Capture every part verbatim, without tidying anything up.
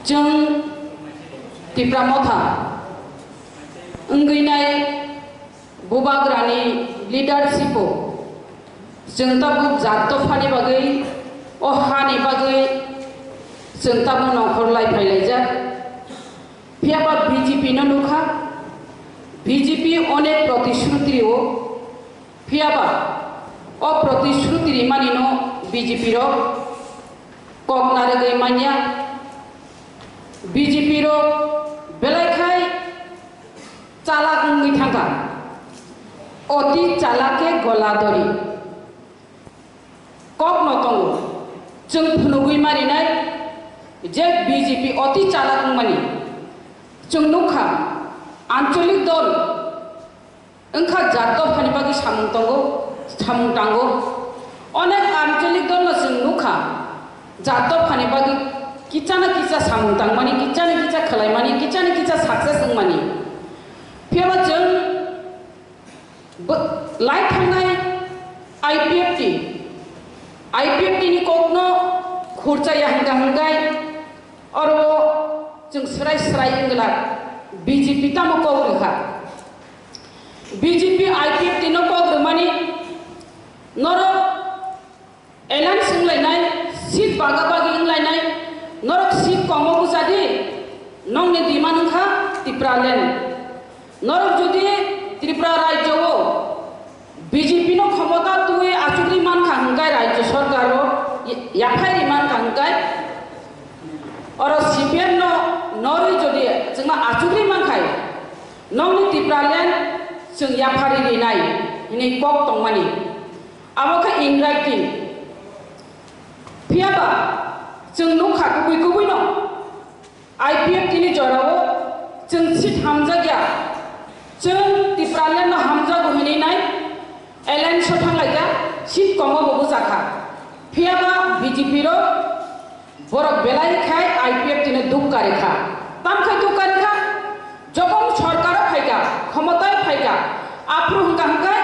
Chwng Tipra Motha wngwi nai Bubagrani leadership-o chwng tabuk jat dophani bagwi, o hani bagwi chwng tabuk nongkhor lai phai laijak. Phiya ba B J P no nukha, B J P onek protishruti rio, phiya ba o protishruti rimani no B J P rok kok narwgwi manya. B J P rok belai khai chalak wngwi thangkha, oti chalak khe gola dori. Kokno tongo. Chwng phunugwi marinai je B J P oti chalak wngmani. Chwng nukha, ancholik dol wngkha jat dophani bagwi samung tongo, samung tango. Onek ancholik dolno chwng nukha, jat dophani bagwi kichana kicha samung tangmani, kichana kicha khwlaimani, kichana kicha success wngmani. Phiyaba chwng Bo-, lai thangnai I P F T, I P F T ni kokno khurchaya hwnkha hwnkhe oro chwng swrai swrai wngla B J P tamo kok rwkha. B J P I P F T no kok rwmani norok Alliance wnglainai, seat baga bagi wnglainai, norok seat komo bujadi, nongni demand wngkha Tipraland. Norok jodi Tripura rajyo o B J P no khomota twi achugri mankha hwnkhe, rajyo sorkar o ya-, yaphai ri mankha hwnkhe, oro C P M no norwi jodi chwngno achugri mankhai, nongni Tipraland chwng yaphari rinai hinwi kok tongmani. Abo khe in writing. Phiya ba chwng nukha kubui kubui no I P F T ni jorao chwng seat hamjakya, chwng Tipraland no hamjago hinwi nai alliance o thanglaikha, seat komo bo bujak kha. Phiya ba B J P rok borok belai khai I P F T no dukka rikha. Tam khai dukka rikha? Jokhon sorkar o phaikha, khomotai phaikha, aphuru hwnkha hwnkhe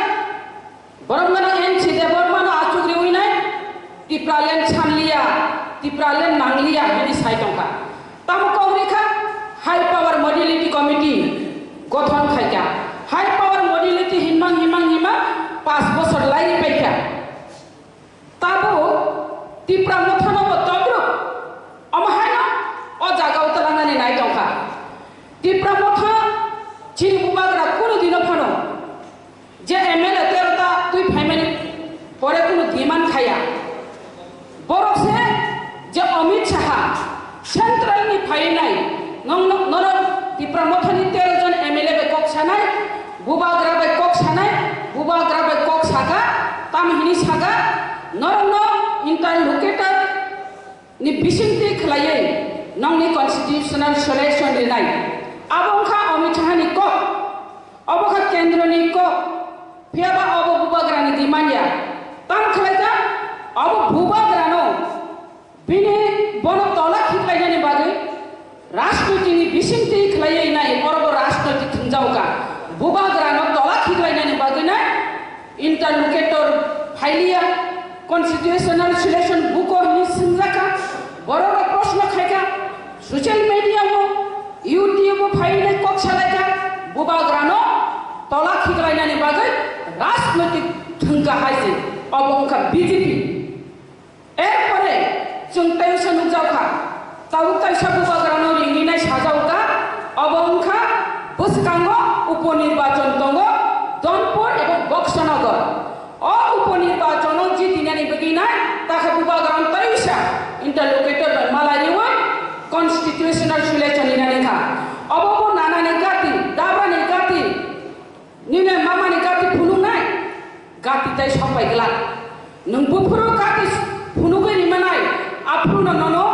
Borok gana N C Debbarma no achuk riwi nai, Tipraland sanliya, Tipraland nangliya hinwi sai tongkha. Tamo kok rikha, High Power Modality Committee gothon khaikha. High Power Modality hinmang hinmang hinmang pas bosor lai ripaikha. Tabo Tipra Mothano bo tobruk, omo haino o jaga o twlangnani nai tongkha. Tipra Motha chini bubagra kunu dino phano je M L A tero ta twi phaimani pore kunu demand khaya. Borok se je Amit Shah central ni phainai, nong, nong, norok Tipra Mothani tero jon M L A bai kok sanai, bubagra bai kok sanai, bubagra bai kok saka, tam hini saka, norokno interlocutor ni bisingtwi khwlaiwi nongni constitutional solution rinai. Abo wngkha Amit Shah ni kok, obo kha kendro ni kok, phiya ba obo bubagra ni demand ya. Tam khwlaijak, obo bubagra no bini bono tola khiklainani bagwi rajnoitik ni bisingtwi khwlaiwi nai, oro bo rajnoitik thwngjao kha. Bubagra no tola khiklainani bagwi nai interlocutor phailiya, constitutional solution buko hinwi swngjak kha, borok rok proshno khai kha, social media o, YouTube o phaiwi nai kok salai kha, bubagra no tola khiklainani bagwi rajnoitik thwngkha hai se, obo wngkha B J P. Erpore chwng teisa nukjak kha, tabuk teisa bubagrano ringwi nai sajao kha, obo wngkha bwskango uponirbachon tongo Donpur ebong Boksanagar. O uponirbachono jitinani bagwi nai takha bubagrano teisa interlocutor bai malai riwi constitutional solution rinani kha. Obo bo nanani gati, dabrani gati, nini mamani gati phunuknai, gati tai sokbai glak. Nwng buphuru gati phunugwi rimanai, aphuru no nono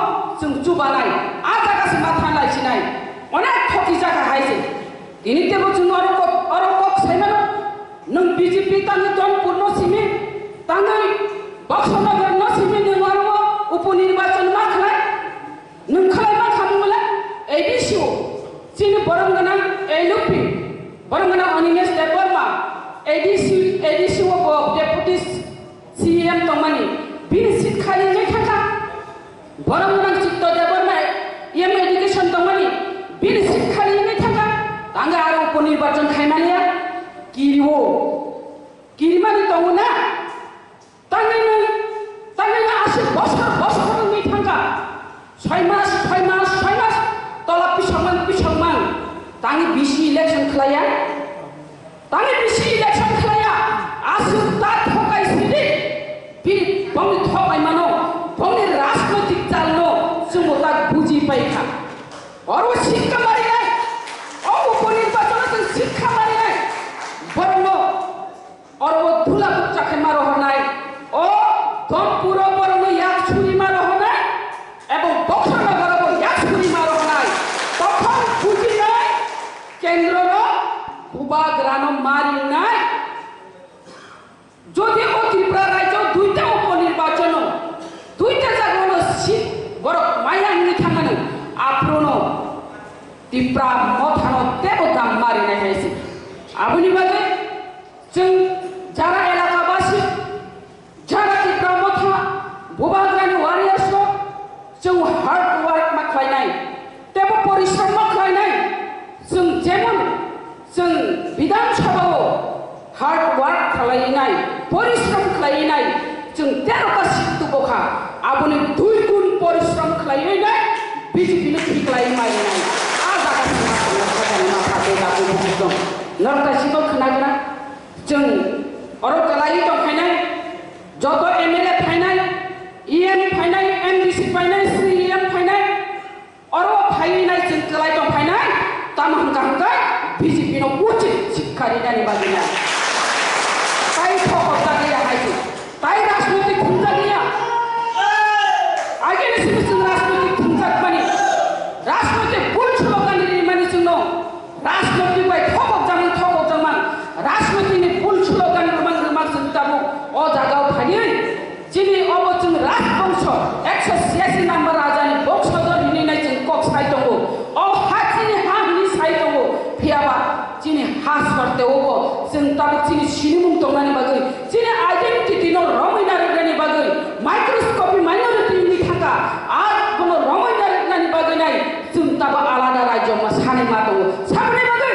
chwng chubanai. A jaga se ma thanlai sinai. Onek thoki jaga hai se. Tini tebo chwng oro kok, oro kok saimano. Nwng B J P tangwi Donpur no simi, tangwi Boksanagar no simi nwng oro uponirbajon ma khlai. Nwng khlai ma khamung le A D C o, chini borom gwnang L U P, borom gwnang Animesh Debbarma, A D C, A D C o bo Deputy C M tongmani, bini seat khali wngwi thangkha. Borom gwnang Chitto Debbarma, M A D Bini sikha rinwi thangkha, tangwi aro upo nirbachon khaimaliya, kiriwo, kirimani tongo na? Tangwi nwng, tangwi nwng aswk bosor bosor wngwi thangkha, soi mas, soi mas, soi mas, tola pisokmang, pisokmang, tangwi bisi election khlaiya? Tangwi bisi election khlaiya, aswk ta thokai sidi, bini bongni thokai mano, bongni rajnoitik chalno chwngbo ta buji paikha. Oro sikha marinai, o upo nirbachon chwng sikha marinai, borokno oro dhula bukcha khe ma rohornai, o Donpuro borokno yak suri ma rohornai, ebong Boksonogoro bo yak suri ma rohornai, tokhon bujinai, kendroro bubagrano ma ringnai. Jodi o Tripura rajyo duita upo nirbachono, duita jagano seat borok maya wngwi thangmani, aphruno Tipra mothano teibo dam ma rinai hai se. Aboni bagwi chwng jara elaka basi, jara Tipra motha, bubagrani warriors rok, chwng hard work ma khlainai, teibo porishrom ma khlainai. Chwng jemon chwng Bidhan Sabha o hard work khlainai, porishrom khlainai, chwng tero ta seat tubo kha, aboni dui gun porishrom khlainai, B J P no khiklai mainai. A jaga thangna thangna thangna thangna thangna thangna norok ta sikok khna gana. Chwng oro kwlaiwi tong phainai, joto M L A phainai, E M phainai, M D C phainai, C E M phainai, oro phaiwi nai chwng kwlai tong phainai, tamo hwnkha hwnkhe B J P no uchit sikha rinani bagwi nai. Tai thokok jagwi ya hai se, tai rajnoitik thumjagwi ya. Agini simi chwng rajnoitik thumjakmani, rajnoitik bul slogan rimani chwngno. Rajnoitik bai thokok jakmang, thokok jakmang, rajnoitik ni bul slogan rwmang rwmang chwng tabuk o jaga o phaiwi chini obo chwng rajbongso ekso chiyasi number raja ni bongsodor hinwi nai chwng kok sai tongo. O ha chini ha hinwi sai tongo, phiyaba chini ha sorte obo chwng tabuk chini sinimung tongnani bagwi, chini identity no romwi narwknani bagwi, microscopy minority wngwi thangkha, a bono romwi narwknani bagwi nai chwng tabuk alada rajyo ma sanai ma tongo. Saboni bagwi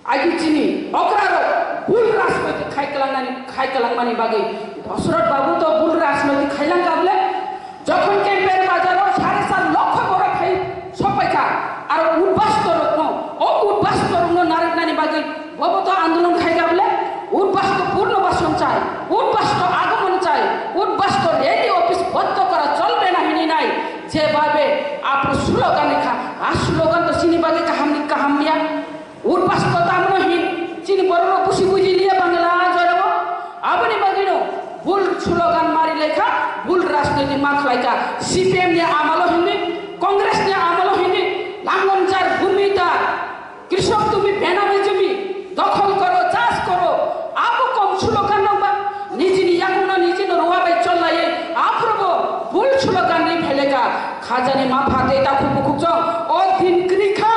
agi chini okrarok bul rajnoitik khai kwlangnani, khai kwlangmani bagwi Dosrot babu to bul rajnoitik khailang kable, jokhon campaign bazaro sare sar lokho borok khai sokpaikha, aro udbastorokno, o udbastorokno narwknani bagwi bobo to andolon khai kable, udbasto purno bason chai, udbasto agomon chai, udbasto rally office bondho kora cholbe na hini nai, je babe apro slogan kha, a slogan to chini bagwi kaham ni kaham ya. Udbasto tamno hin chini borok busi buji liya Bangla jorao. Aboni bagwino bul slogan mari lekha, bul rajniti ma khlaika. C P M ni amalo hindi, Congress ni amalo hindi, langon jar bhumi tar, krishok tumi benami jumi dokhol koro, chas koro. Abo kom slogan no ba nijini yakungno nijino ruwa bai chollaiye. Aphrobo bul slogan ni pheleka. Khajani ma phate ta khupuk khukjong. O din krikha.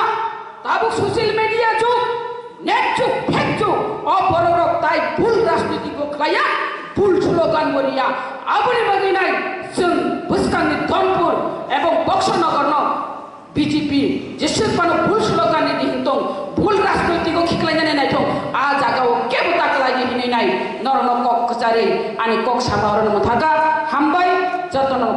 Tabuk social media jug, net jug, fake jug, o bororok tai bul rajniti bo khlaiya, bul slogan bo riya. Aboni bagwi nai chwng bwskangni Donpur ebong Boksonogorno B J P jeswk phano bul slogan ni dihintong, bul rajniti bo khiklainani naithok, a jagao kebo ta kwlaidi hinwi nai norokno kok kwcharwi ani kok sama orono mwthaka. Hambai jotono.